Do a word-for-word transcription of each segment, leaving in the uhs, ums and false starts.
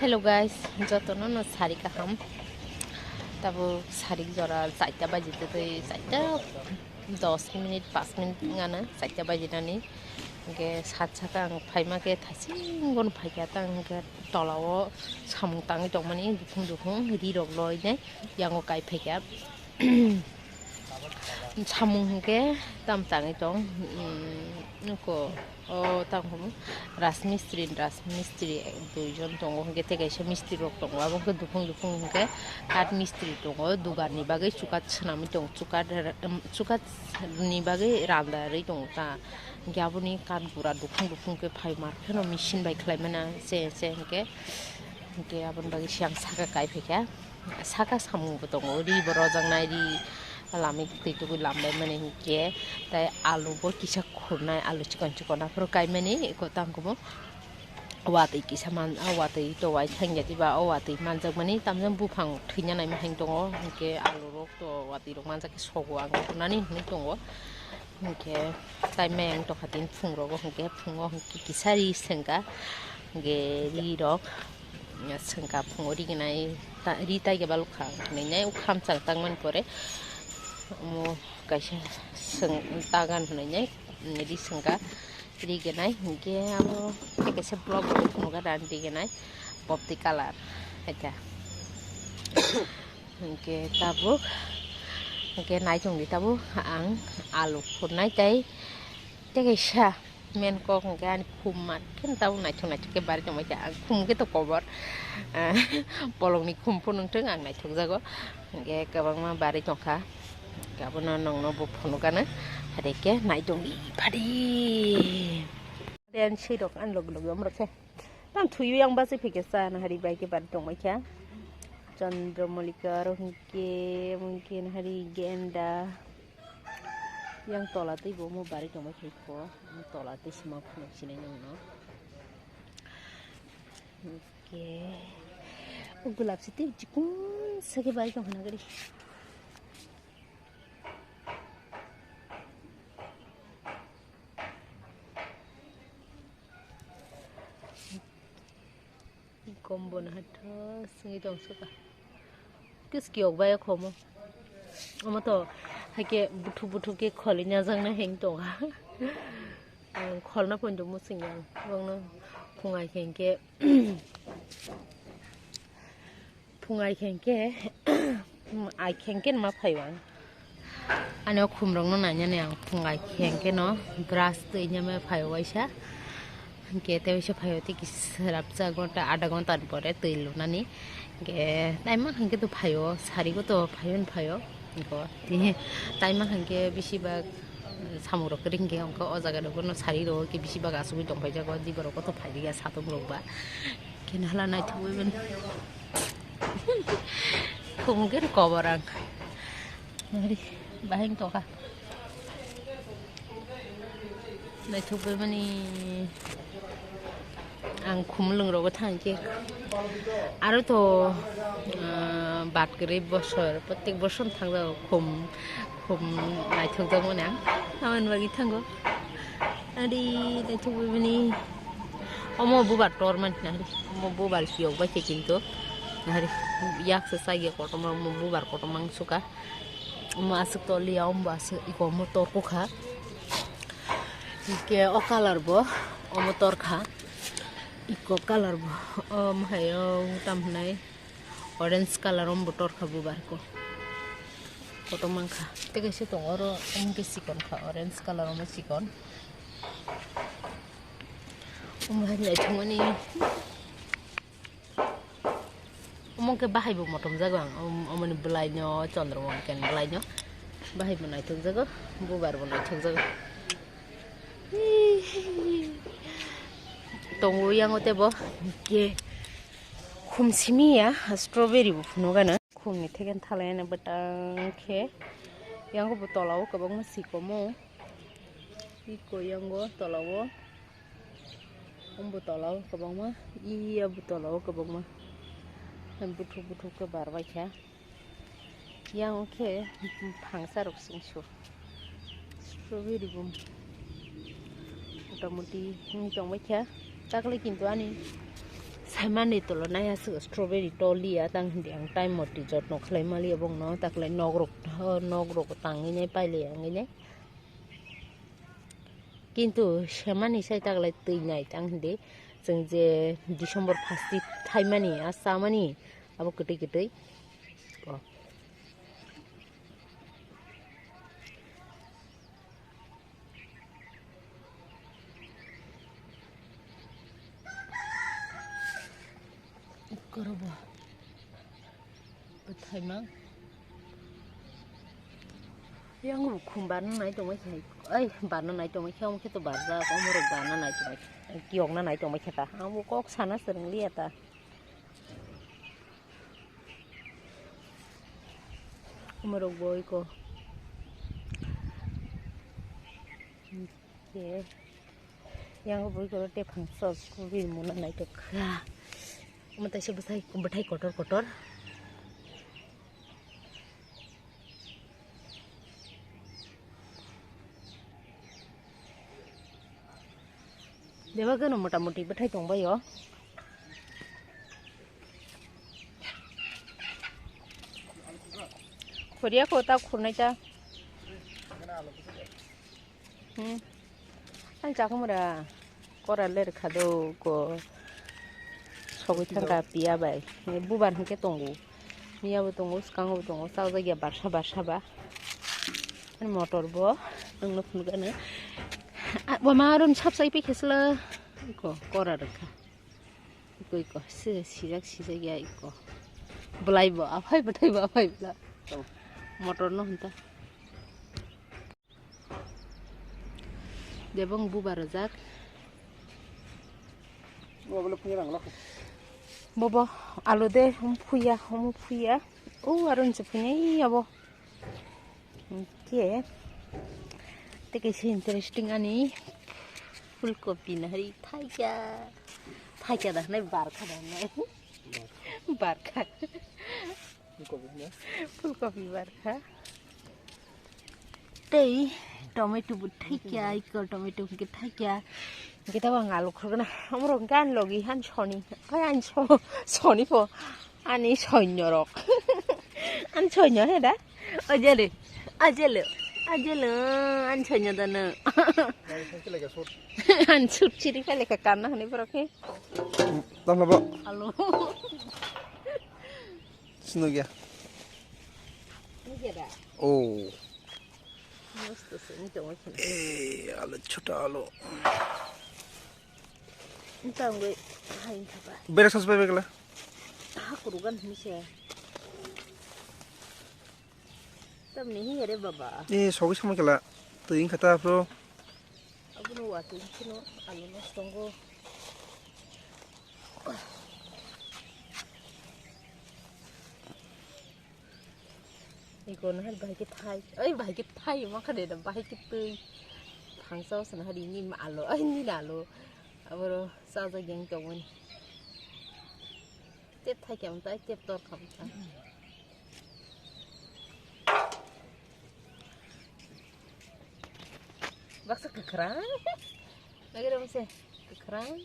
Hello guys, jotono no sari kaham. Tabuk sari jora chaita baji twi, chaita dos minute, pas minute ngana chaita baji nani. Hingke sat saka ang phaima khe thaising gon phaikha ta hingke tolao samung tangwi tongmani dukhung dukhung ri rok loinai yango kai phaikha. Samung hingke tam tangwi tong, mm, nuko o tang homo Rajmistri, Rajmistri duijon tongo hingke tei kaisa mistri rok tongo abo hingke dukhung dukhung hingke kath mistri tongo dugan ni bagwi chukat swnamwi tongo chukat, chukat ni bagwi randa rwi tongo ta hingke aboni kath gura dukhung dukhung khe phai mar pheno machine bai khlai mano se se hingke hingke aboni bagwi siang saka kai phaikha. Saka samung bo tongo, ri bo rojaknai, ri lamwi twi tugwi lambai mani hinkhe, tei alu bo kisa khurnai, alu chikon chikon aphuru kaimani, eko tang kumu watwi kisa man, ah, watwi to wai thangya diba, o watwi manjakmani, tamjani buphang thwina naima hang tongo, hinkhe alu rok to watwi rok manjak khe sogo ang khurnani hinwi tongo, hinkhe tai mayang tongkha tini phung rogo, hinkhe phungo hinkhe kisa ri sengkha, hinkhe ri rok. Sengkha phungo ri gwnai, ta-, ri tai khe balok kha ang hinwi nai, o khamchang tangmani pore omo kaisa seng-, tagan hinwi nai, ri sengkha ri gwnai, hinkhe abo tei kaisa block bo phunukha da ri gwnai, popti colour hai khe. Hinkhe tabuk, hinkhe naichongdi tabuk ang alu khurnai tei, tei kaisa. Main kok hwnkhe ani khum mat khe tabuk naithok naithok khe barwi tongbaikha. Ang khum khe to kobor, ah, polongni khum phunuk thung ang naithokjago. Hwnkhe kwbangma barwi tongkha. Abono nongno bo phunukgano. Hade khe naitongdi phadi. Den sirok ani logi logi omorok khe. Tang thwiwi ang bachwi phikhe cha nahari bai khe barwi tongbaikha. Chandramallika aro hwnkhe, hwnkhe nahari genda. Yang tola tei bo omo barwi tongbaikha. Ko, ang tola tei sima phunuk sinai nongno. Hwnkhe, o gulap se tei chikon sa khe bai tong khna gari. Kombo no hai tho singwi tong suka. Kiski ok bai khomo. Omo to hai khe buthu buthu khe kholi na jang na heng tong ha. Khol na pon do musing yang. Bong no phungai kheng khe. Phungai kheng khe. Ai kheng khe ma phai wang. Ani o khumrokno nainani ang phungai khe hwnkhe no brush twi nya me phaio waisa. Hwnkhe tei waisa phaio tei kisa swrapsa ghonta adha ghonta ni pore twi lunani. Hwnkhe taima hwnkhe to phaio, sarigo to phaio ni phaio. Hwnkhe tini taima hwnkhe bisi bak samung rok kwrwi hwnkhe hwnkhe o jaga rok no sari rok khe bisi bak asugwi tong paijago, dibo rok to phai rwya satung rok ba. Khe nahla naithok bai mani. Khumung khe kobor ang. Nari, bahai wng tongkha. Naithok bai mani. Ang khumulwng rogo thang khe. Aro to, ah, bat kwrwi bosor, protek bosor thang jago khum, khum naithok jak mani ang. Tamoni bagwi thango. Ari naithok bai mani. Omo bubar tor man nahari. Omo bubar kiyok bai khe kinto. Nahari yak se sa ye kotorma omo bubar kotorma wng suka. Omo aswk tol ya omo aswk iko omo tor kukha. Hwnkhe o colour bo omo tor kha. Iko colour bo omo hai o tam hwnai. Orange colour omo bo tor kha bubar ko. Kotorma wng kha. Tei kaisa tongo oro omo khe chikon kha orange colour omo chikon. Omo hai naithok mani. Omo khe bahai bo motom jago ang. Om-, omoni bwlai no, Chandramukhi ni bwlai no. Bahai bo naithok jago, bubar bo naithok jago. Tongo yang o tei bo. Khe khum simi ya, strawberry bo phunuk gana. Khum ni theken thalai ani bwtang khe. Yang bo tola o kwbangma sikomo. Iko yango tola o. Omo tola o kwbangma, iya bo tola o kwbangma. Buthuk buthuk khe barbai kha. Yang khe phangsa rok singsu. Strawberry bo motamoti wngwi tongbai kha. Takle kintu ani Saimani tolo nai aswk strawberry toliya tang hindi ang time moti jotno khlai maliya bongno taklai nok rok nok rok tangwi nai pailai ang nai. Kintu semani sai taklai twi nai tang hindi chwng je December first thaimani a chamani abo kwtwi kwtwi. Korobo. Bwthaimang. Yang khum barna nai tongmai khe. Ai, barna nai tongmai khe, omo khe to barjak, omorok barna nai tongmai khe. Kiyokna nai tongmai khe ta. Ang bo kok sana swrwng liya ta. Omorok bo iko. Ye. Yang bui koro te phang sos ko ri muna nai to kha. Omo taisa bwsai bwthai kotor kotor. Deba gano mota moti bwthai tong bai o. Khoriya ko ta khurnai ta. Hmm. Ang chakhumra kora ler khado ko sogwi thangka piya bai. Bubar hwnkhe tongo. Miya bo tongo, swkango bo tongo. Chajak ya barsa barsa ba. Ani motor bo nangno phunukgano. Bo ma aron sapsai pai khesla ko kora rwkha. Iko iko se sijak sijak ya iko. Belai bo aphai bwthai bo aphai bla. Motor no hwnta. Debong bubar rwjak. Bobo alu de hum phuya hum phuya. O aro nse phuya abo. Ke. Te kaisa interesting ani. Phulkopi nahari thaikya. Thaikya da nai barkha da nai. Barkha. Phulkopi barkha. Tei tomato bo thaikya, iko tomato hwnkhe thaikya. Hwnkhe tabuk ang alu khurgwna. Omorok hwnkhe ani logi han soni. Ai ani so-, soni po. Ani soinyorok. Ani soinyo he da? Ajele. Ajele. Ajele. Ani soinyo da no. Ani sut chiri pele ka kanna hwnwi borok he. Tamo bo. Alu. Sinugya. Nugya da. Oh. Mostos ni tongwi khna. Eh, alu chota alu. Tangwi hain thapa. Bera sos bai begla. Ha kurugan hini se. Tamni hi re baba. Eh, sogi sama kela. Twi khata pro. Abono watwi kheno alu nos tongo. Iko no hai bahai khe thai, oi bahai khe thai ma khade da bahai khe twi. Thangsa o sana hari ni ma alu, ai ni na alu. Aboro chajak yang tongmani. Tep thai khe amtai tep tor kha amtai. Baksa kwkhwrang. Lagi dong se kwkhwrang.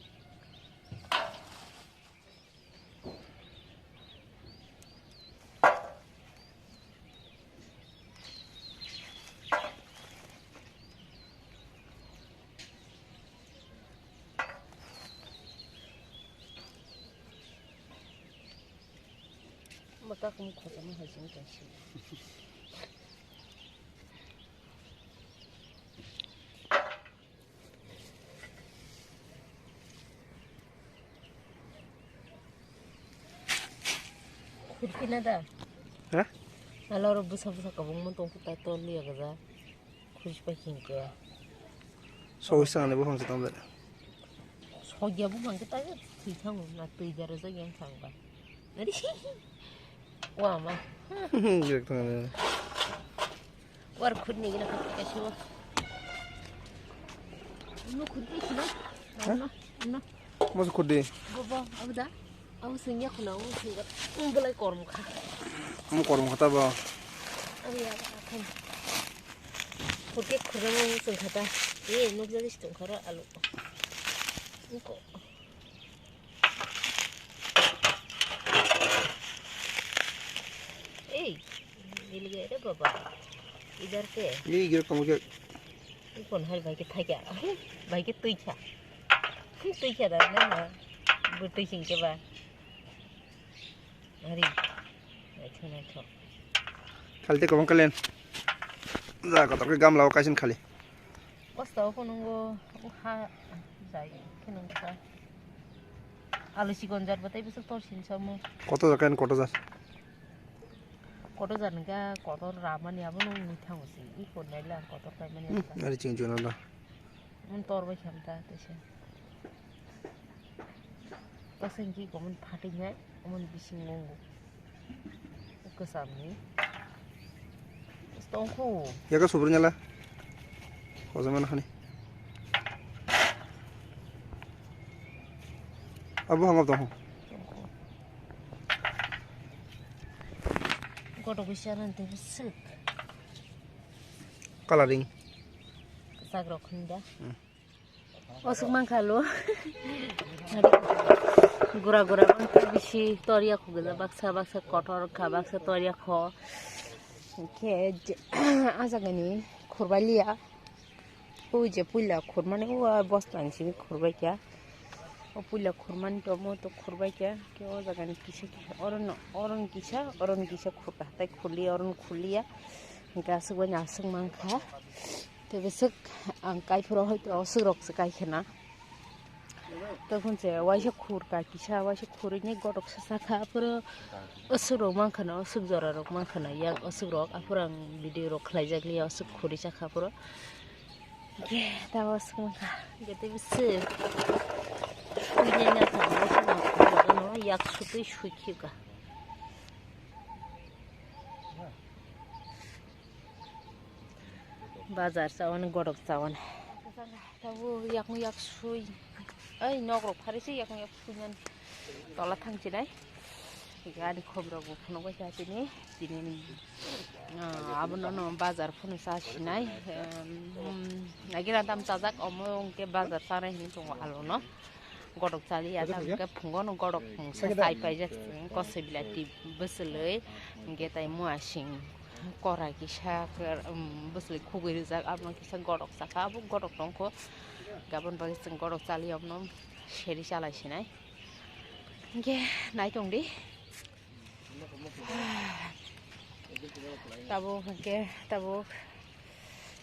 Mata kum khotama hai sini kaisi. Khurpi na da? Ha? Nalo ro busa busa kabung mo tong kutai tol liya gaja. Khurpi pa khingke. Soi sa ne bo hong se tong le. Soi ya bo hong ke tai tui thang na tui jaro jang yang thang ba. Nari. Wa ma. Gek thang ne. War khut ni gina khut kaisi wa. No khut ni khuna. Ha? No, no. Mo khut di. Bo bo abu da. Abu sing ya khuna, abu sing ya. Um belai korom kha. Mo korom kha ta ba. Abu ya ba khan. Khut ke khuna mo sing kha ta. Ye nuk jadi stung khara alu. Ko. Ilge re baba. Idar ke. Ye gira kamu ke. Ikon hai bai ke thai kya. Bai ke tui kya. Tui kya da na na. Bu tui sing ke ba. Hari. Naithok naithok. Khali te kwbang kalen. Ja kotor khe gamla o kaisin khali. Basta o phunungo ha jai khe nung kha. Alu sikon jar batai bwswk tor sin samo. Koto jar kain koto jar. Koto jar nung kha kotor ramani abo nung mui thango si. I kon nai lang kotor kaimani. Hmm, abo ta. Ari ching chuna da. Mun tor bai kham ta tese. Kasing ki komun phatik nai, komun bising ngongo. Kwcham ni. Tongkho. Yaga subur nyala. Kojaman hani. Abo hangap tongkho. Tongkho. Koto bisa nanti besuk. Coloring. Kwchak rok khunda. Hmm. Osuk mankha lo. Gura gura mankha bisi toriya kho gila baksa baksa kotor kha baksa toriya kho. Khe je, ah jagani khurbai liya. O je puila khurmani o bosta ni simi khurbai kha. O puila khurmani tomo to khurbai kha. Khe o jagani kisa kisa oron oron kisa oron kisa khurka tai khurli oron khurliya. Hingke aswk bai aswk mankha. Tei bwswk ang kaiphuru hoi to aswk rok se kaikhana. Tei phunse waisa khur ka kisa waisa khurui ni godok sa sakha aphuru aswk rok mankha no aswk jora rok mankha no yang aswk rok aphuru ang video rok khlai jak liya aswk khurui sakha aphuru. Ge ta aswk mankha ge tei bwswk sui nai na thang aswk mankha no yak sutui sui khika. Bazar chawan, godok chawan. Tabuk yakung yak sui. Ai, nok rok phari se yakung yak sui nani. Tola thang chinai. Gari khom rok bo phunuk bai cha chini. Chini, ah, abono no bazar phunu cha sinai. Em, nagi rantam chajak omo hwnkhe bazar chanai hinwi tongo alo no. Godok chaliya ta hwnkhe phungo no godok mungsa chai paijak kosoi bilati bwswlwi hwnkhe tai mua sing korai kisa bwswlwi khugui rijak abono kisa godok chakha abo godok tongkho gabon bagwi chwng godok chaliya abono seri chalai sinai hwnkhe naitongdi. Tabuk hwnkhe tabuk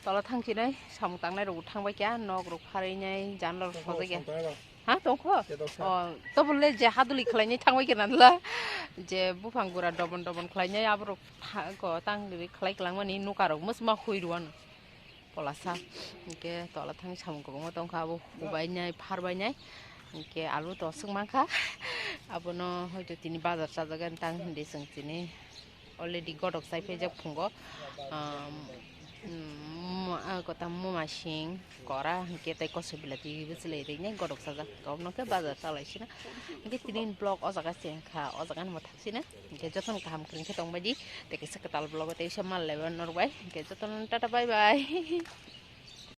tola thangchinai samung tangnai rok thangbai kha nok rok pharinai janla rok sojak ya. Ha tongkho? O tobole je haduli khlainai thangbai kha nanla je buphang gura dobon dobon khlainai aborok ko tang ri khlai klangmani nukarok mwsma hui rwano. Polasa hwnkhe tola thang samung kwbangma tongkha abo hubainai pharbainai hwnkhe alu to swk mankha abono hoito tini bazar chajagani tang hindi chwng tini already godok chaipaijak phungo um, um, ah, kota mumasing kora hwnkhe tei kosoi bilati bwchwlwi rinai godok chajak obono khe bazar chalaisina hwnkhe tini vlog o jaga se wngkha o jaga no. Sina, hingke jotono kaham kwrwng khe tongbai di, tei kaisa kwtal vlog o tei sa mal laiba norok bai, hingke jotono tata bye bye.